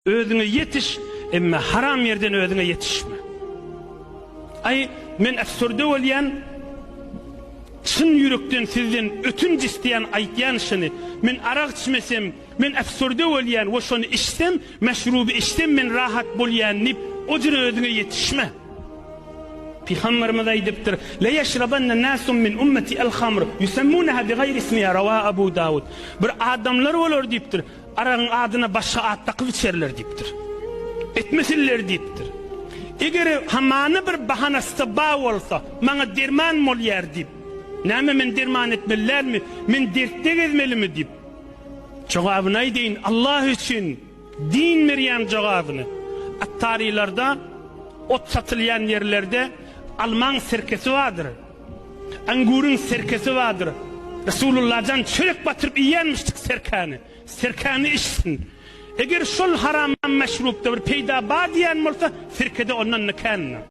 Özüňe ýetiş, emme haram ýerden özüňe ýetişme. Aý, men äfsürde bolýan, çyn ýürekden sizden ötünç isleýän aýtýan şuny, men arak içmesem, men äfsürde bolýan we şony içsem, meşruby içsem men rahat bolýan diýip, o jüre özüňe ýetişme. Pygamberimiz aýdypdyr, Le ýeşrabanna nasun min ummeti el-hamr, ýusemmunaha bigaýri ismiha, rawahu Abu Dawud. Bir adamlar bolar diýipdir, Aragyň adyna başga at dakyp içerler diýipdir. Etmesinler diýipdir. Eger hamana bir bahanasy ba bolsa, maňa derman bolýar diýip. Näme men derman etmeli dälmi? Men dertde gezmelimi diýip. Jogabyny aýdaýyn, Allah üçin din berýän jogabyny. Attarylarda ot satylýan ýerlerde almaň sirkesi bardyr. Anguryň serkesi bardyr. Resulullajan çörek batyryp iýýänmişdik serkäni. Serkäni içsin. Eger şol haram meşrupda bir peýda bar diýýän bolsa, sirkede ondan-da kändir.